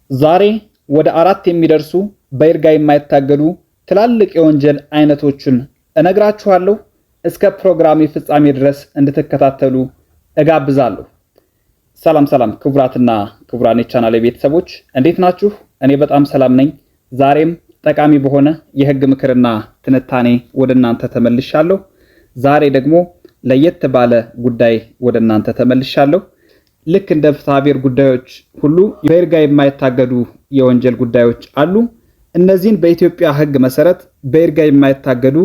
ዛሬ ወደ አራት የሚደርሱ በይርጋ የማይታገዱ ትላልቅ የወንጀል አይነቶችን እነግራችኋለሁ። እስከ ፕሮግራሜ ፍጻሜ ድረስ እንድትከታተሉ እጋብዛለሁ። ሰላም ሰላም፣ ክቡራትና ክቡራን የቻናሌ ቤተሰቦች፣ እንዴት ናችሁ? እኔ በጣም ሰላም ነኝ። ዛሬም ጠቃሚ በሆነ የህግ ምክርና ትንታኔ ወደ እናንተ ተመልሻለሁ። ዛሬ ደግሞ ለየት ባለ ጉዳይ ወደ እናንተ ተመልሻለሁ። ልክ እንደ ፍትሐብሔር ጉዳዮች ሁሉ በይርጋ የማይታገዱ የወንጀል ጉዳዮች አሉ። እነዚህን በኢትዮጵያ ሕግ መሰረት በይርጋ የማይታገዱ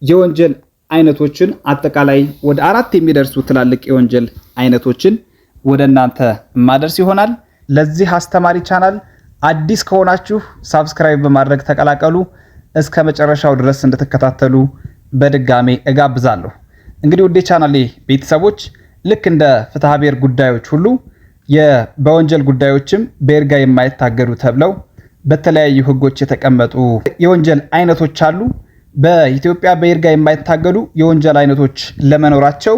የወንጀል አይነቶችን፣ አጠቃላይ ወደ አራት የሚደርሱ ትላልቅ የወንጀል አይነቶችን ወደ እናንተ ማደርስ ይሆናል። ለዚህ አስተማሪ ቻናል አዲስ ከሆናችሁ subscribe በማድረግ ተቀላቀሉ። እስከ መጨረሻው ድረስ እንድትከታተሉ በድጋሜ እጋብዛለሁ። እንግዲህ ውዴ ቻናሌ ቤተሰቦች፣ ልክ እንደ ፍትሐብሔር ጉዳዮች ሁሉ በወንጀል ጉዳዮችም በይርጋ የማይታገዱ ተብለው በተለያዩ ሕጎች የተቀመጡ የወንጀል አይነቶች አሉ። በኢትዮጵያ በይርጋ የማይታገዱ የወንጀል አይነቶች ለመኖራቸው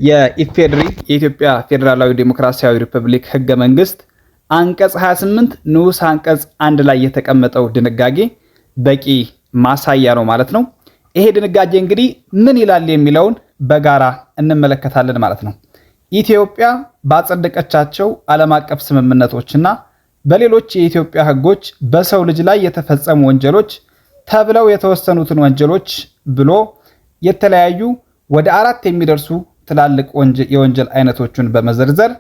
የኢፌድሪ፣ የኢትዮጵያ ፌዴራላዊ ዴሞክራሲያዊ ሪፐብሊክ ሕገ መንግስት አንቀጽ 28 ንዑስ አንቀጽ 1 ላይ የተቀመጠው ድንጋጌ በቂ ማሳያ ነው ማለት ነው። ይሄ ድንጋጌ እንግዲህ ምን ይላል የሚለውን በጋራ እንመለከታለን ማለት ነው። ኢትዮጵያ ባጸደቀቻቸው ዓለም አቀፍ ስምምነቶችና በሌሎች የኢትዮጵያ ሕጎች በሰው ልጅ ላይ የተፈጸሙ ወንጀሎች ተብለው የተወሰኑትን ወንጀሎች ብሎ የተለያዩ ወደ አራት የሚደርሱ ትላልቅ የወንጀል አይነቶችን በመዘርዘር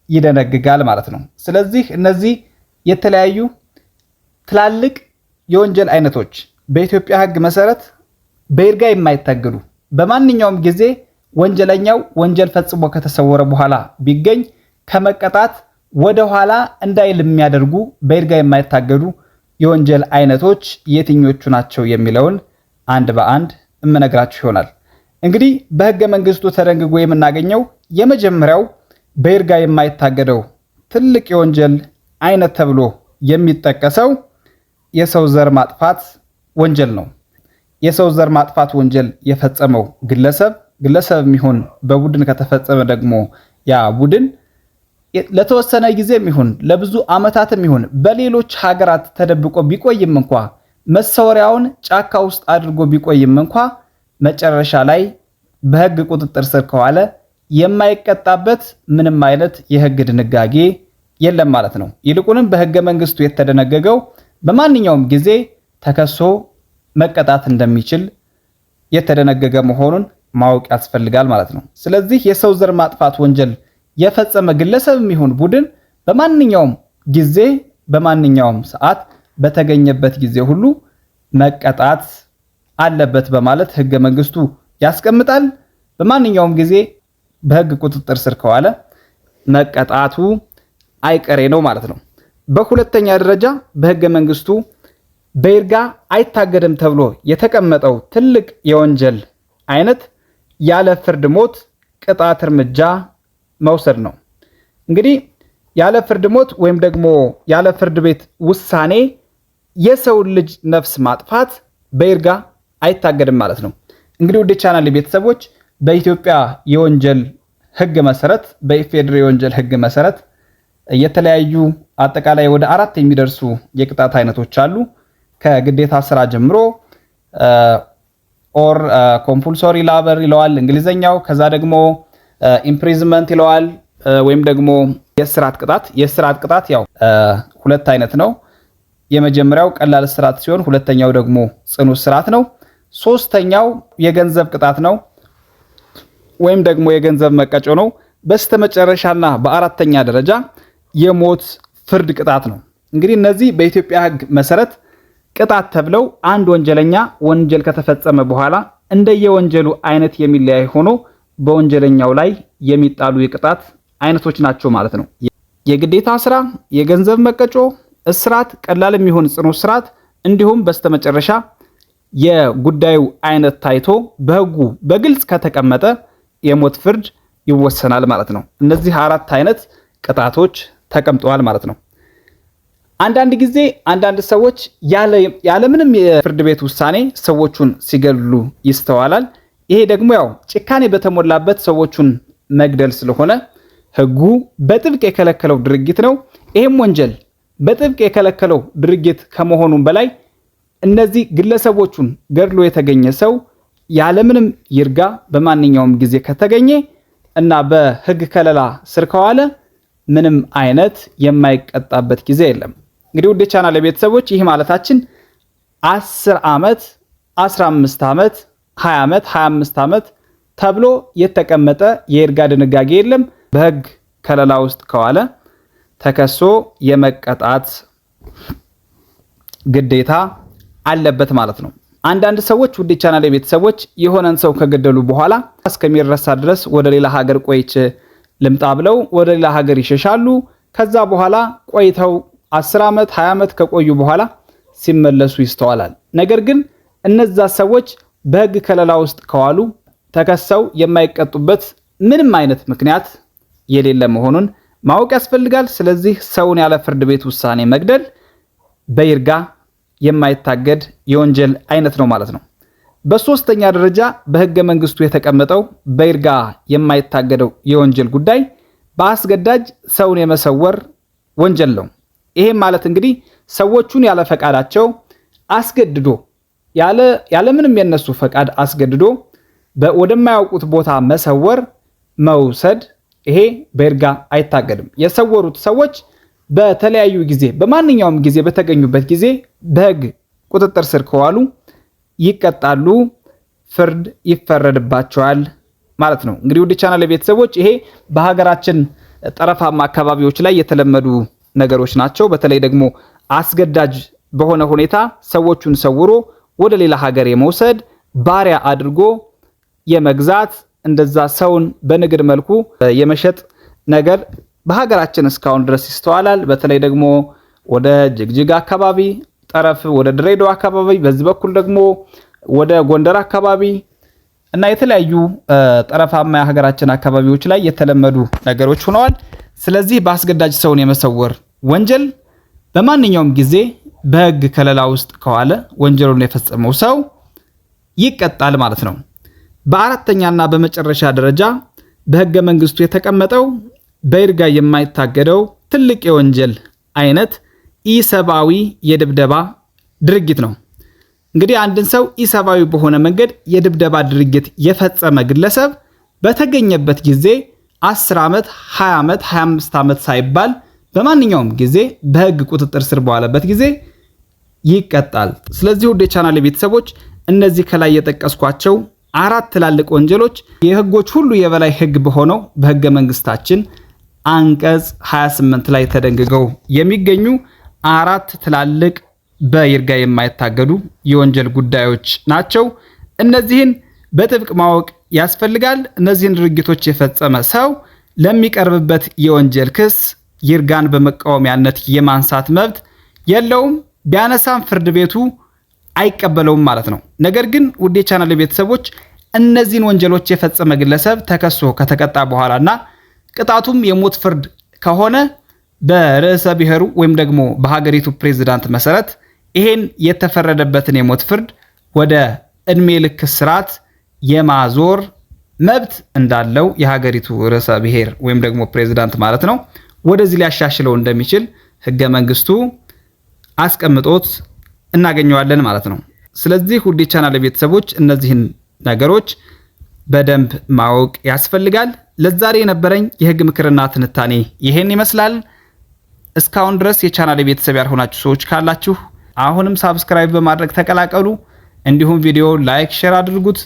ይደነግጋል ማለት ነው። ስለዚህ እነዚህ የተለያዩ ትላልቅ የወንጀል አይነቶች በኢትዮጵያ ሕግ መሰረት በይርጋ የማይታገዱ፣ በማንኛውም ጊዜ ወንጀለኛው ወንጀል ፈጽሞ ከተሰወረ በኋላ ቢገኝ ከመቀጣት ወደ ኋላ እንዳይል የሚያደርጉ በይርጋ የማይታገዱ የወንጀል አይነቶች የትኞቹ ናቸው የሚለውን አንድ በአንድ እምነግራችሁ ይሆናል። እንግዲህ በሕገ መንግስቱ ተደንግጎ የምናገኘው የመጀመሪያው በይርጋ የማይታገደው ትልቅ የወንጀል አይነት ተብሎ የሚጠቀሰው የሰው ዘር ማጥፋት ወንጀል ነው። የሰው ዘር ማጥፋት ወንጀል የፈጸመው ግለሰብ፣ ግለሰብ የሚሆን በቡድን ከተፈጸመ ደግሞ ያ ቡድን፣ ለተወሰነ ጊዜም ይሁን ለብዙ ዓመታትም ይሁን በሌሎች ሀገራት ተደብቆ ቢቆይም እንኳ፣ መሰወሪያውን ጫካ ውስጥ አድርጎ ቢቆይም እንኳ፣ መጨረሻ ላይ በሕግ ቁጥጥር ስር ከዋለ የማይቀጣበት ምንም አይነት የሕግ ድንጋጌ የለም ማለት ነው። ይልቁንም በሕገ መንግስቱ የተደነገገው በማንኛውም ጊዜ ተከሶ መቀጣት እንደሚችል የተደነገገ መሆኑን ማወቅ ያስፈልጋል ማለት ነው። ስለዚህ የሰው ዘር ማጥፋት ወንጀል የፈጸመ ግለሰብም ይሁን ቡድን በማንኛውም ጊዜ፣ በማንኛውም ሰዓት፣ በተገኘበት ጊዜ ሁሉ መቀጣት አለበት በማለት ህገ መንግስቱ ያስቀምጣል። በማንኛውም ጊዜ በህግ ቁጥጥር ስር ከዋለ መቀጣቱ አይቀሬ ነው ማለት ነው። በሁለተኛ ደረጃ በህገ መንግስቱ በይርጋ አይታገድም ተብሎ የተቀመጠው ትልቅ የወንጀል አይነት ያለ ፍርድ ሞት ቅጣት እርምጃ መውሰድ ነው። እንግዲህ ያለ ፍርድ ሞት ወይም ደግሞ ያለ ፍርድ ቤት ውሳኔ የሰውን ልጅ ነፍስ ማጥፋት በይርጋ አይታገድም ማለት ነው። እንግዲህ ውድ ቻናል ቤተሰቦች፣ በኢትዮጵያ የወንጀል ሕግ መሰረት፣ በኢፌዴሪ የወንጀል ሕግ መሰረት የተለያዩ አጠቃላይ ወደ አራት የሚደርሱ የቅጣት አይነቶች አሉ። ከግዴታ ስራ ጀምሮ or compulsory labor ይለዋል እንግሊዘኛው። ከዛ ደግሞ imprisonment ይለዋል ወይም ደግሞ የእስራት ቅጣት። የእስራት ቅጣት ያው ሁለት አይነት ነው። የመጀመሪያው ቀላል እስራት ሲሆን ሁለተኛው ደግሞ ጽኑ እስራት ነው። ሶስተኛው የገንዘብ ቅጣት ነው ወይም ደግሞ የገንዘብ መቀጮ ነው። በስተመጨረሻና በአራተኛ ደረጃ የሞት ፍርድ ቅጣት ነው። እንግዲህ እነዚህ በኢትዮጵያ ሕግ መሰረት ቅጣት ተብለው አንድ ወንጀለኛ ወንጀል ከተፈጸመ በኋላ እንደየወንጀሉ አይነት የሚለያይ ሆኖ በወንጀለኛው ላይ የሚጣሉ የቅጣት አይነቶች ናቸው ማለት ነው። የግዴታ ስራ፣ የገንዘብ መቀጮ፣ እስራት፣ ቀላል የሚሆን ጽኑ እስራት፣ እንዲሁም በስተመጨረሻ የጉዳዩ አይነት ታይቶ በሕጉ በግልጽ ከተቀመጠ የሞት ፍርድ ይወሰናል ማለት ነው። እነዚህ አራት አይነት ቅጣቶች ተቀምጠዋል ማለት ነው። አንዳንድ ጊዜ አንዳንድ ሰዎች ያለምንም የፍርድ ቤት ውሳኔ ሰዎቹን ሲገድሉ ይስተዋላል። ይሄ ደግሞ ያው ጭካኔ በተሞላበት ሰዎቹን መግደል ስለሆነ ሕጉ በጥብቅ የከለከለው ድርጊት ነው። ይሄም ወንጀል በጥብቅ የከለከለው ድርጊት ከመሆኑም በላይ እነዚህ ግለሰቦቹን ገድሎ የተገኘ ሰው ያለምንም ይርጋ በማንኛውም ጊዜ ከተገኘ እና በሕግ ከለላ ስር ከዋለ ምንም አይነት የማይቀጣበት ጊዜ የለም። እንግዲህ ውድ ቻናል ቤተሰቦች ይህ ማለታችን 10 ዓመት፣ 15 ዓመት፣ 20 ዓመት፣ 25 ዓመት ተብሎ የተቀመጠ የይርጋ ድንጋጌ የለም። በሕግ ከለላ ውስጥ ከዋለ ተከሶ የመቀጣት ግዴታ አለበት ማለት ነው። አንዳንድ ሰዎች ውድ ቻናል ቤተሰቦች የሆነን ሰው ከገደሉ በኋላ እስከሚረሳ ድረስ ወደ ሌላ ሀገር ቆይቼ ልምጣ ብለው ወደ ሌላ ሀገር ይሸሻሉ። ከዛ በኋላ ቆይተው 10 ዓመት 20 ዓመት ከቆዩ በኋላ ሲመለሱ ይስተዋላል። ነገር ግን እነዛ ሰዎች በሕግ ከለላ ውስጥ ከዋሉ ተከሰው የማይቀጡበት ምንም አይነት ምክንያት የሌለ መሆኑን ማወቅ ያስፈልጋል። ስለዚህ ሰውን ያለ ፍርድ ቤት ውሳኔ መግደል በይርጋ የማይታገድ የወንጀል አይነት ነው ማለት ነው። በሶስተኛ ደረጃ በሕገ መንግስቱ የተቀመጠው በይርጋ የማይታገደው የወንጀል ጉዳይ በአስገዳጅ ሰውን የመሰወር ወንጀል ነው። ይሄም ማለት እንግዲህ ሰዎቹን ያለ ፈቃዳቸው አስገድዶ ያለምንም የነሱ ፈቃድ አስገድዶ ወደማያውቁት ቦታ መሰወር፣ መውሰድ ይሄ በይርጋ አይታገድም። የሰወሩት ሰዎች በተለያዩ ጊዜ በማንኛውም ጊዜ በተገኙበት ጊዜ በሕግ ቁጥጥር ስር ከዋሉ ይቀጣሉ፣ ፍርድ ይፈረድባቸዋል ማለት ነው። እንግዲህ ውድ ቻናል ቤተሰቦች ይሄ በሀገራችን ጠረፋማ አካባቢዎች ላይ የተለመዱ ነገሮች ናቸው። በተለይ ደግሞ አስገዳጅ በሆነ ሁኔታ ሰዎቹን ሰውሮ ወደ ሌላ ሀገር የመውሰድ፣ ባሪያ አድርጎ የመግዛት፣ እንደዛ ሰውን በንግድ መልኩ የመሸጥ ነገር በሀገራችን እስካሁን ድረስ ይስተዋላል። በተለይ ደግሞ ወደ ጅግጅጋ አካባቢ ጠረፍ፣ ወደ ድሬዳዋ አካባቢ፣ በዚህ በኩል ደግሞ ወደ ጎንደር አካባቢ እና የተለያዩ ጠረፋማ የሀገራችን አካባቢዎች ላይ የተለመዱ ነገሮች ሆነዋል። ስለዚህ በአስገዳጅ ሰውን የመሰወር ወንጀል በማንኛውም ጊዜ በሕግ ከለላ ውስጥ ከዋለ ወንጀሉን የፈጸመው ሰው ይቀጣል ማለት ነው። በአራተኛና በመጨረሻ ደረጃ በሕገ መንግስቱ የተቀመጠው በይርጋ የማይታገደው ትልቅ የወንጀል አይነት ኢሰብአዊ የድብደባ ድርጊት ነው። እንግዲህ አንድን ሰው ኢሰብአዊ በሆነ መንገድ የድብደባ ድርጊት የፈጸመ ግለሰብ በተገኘበት ጊዜ 10 ዓመት፣ 20 ዓመት፣ 25 ዓመት ሳይባል በማንኛውም ጊዜ በሕግ ቁጥጥር ስር በዋለበት ጊዜ ይቀጣል። ስለዚህ ውድ የቻናል ቤተሰቦች እነዚህ ከላይ የጠቀስኳቸው አራት ትላልቅ ወንጀሎች የሕጎች ሁሉ የበላይ ሕግ በሆነው በሕገ መንግስታችን አንቀጽ 28 ላይ ተደንግገው የሚገኙ አራት ትላልቅ በይርጋ የማይታገዱ የወንጀል ጉዳዮች ናቸው። እነዚህን በጥብቅ ማወቅ ያስፈልጋል። እነዚህን ድርጊቶች የፈጸመ ሰው ለሚቀርብበት የወንጀል ክስ ይርጋን በመቃወሚያነት የማንሳት መብት የለውም። ቢያነሳም ፍርድ ቤቱ አይቀበለውም ማለት ነው። ነገር ግን ውድ የቻናል ቤተሰቦች እነዚህን ወንጀሎች የፈጸመ ግለሰብ ተከሶ ከተቀጣ በኋላና ቅጣቱም የሞት ፍርድ ከሆነ በርዕሰ ብሔሩ ወይም ደግሞ በሀገሪቱ ፕሬዝዳንት መሰረት ይሄን የተፈረደበትን የሞት ፍርድ ወደ እድሜ ልክ እስራት የማዞር መብት እንዳለው የሀገሪቱ ርዕሰ ብሔር ወይም ደግሞ ፕሬዝዳንት ማለት ነው ወደዚህ ሊያሻሽለው እንደሚችል ሕገ መንግስቱ አስቀምጦት እናገኘዋለን ማለት ነው። ስለዚህ ውድ የቻናል ቤተሰቦች እነዚህን ነገሮች በደንብ ማወቅ ያስፈልጋል። ለዛሬ የነበረኝ የህግ ምክርና ትንታኔ ይሄን ይመስላል። እስካሁን ድረስ የቻናል ቤተሰብ ያልሆናችሁ ሰዎች ካላችሁ አሁንም subscribe በማድረግ ተቀላቀሉ። እንዲሁም ቪዲዮ like፣ share አድርጉት።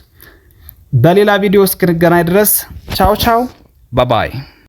በሌላ ቪዲዮ እስክንገናኝ ድረስ ቻው ቻው፣ bye bye።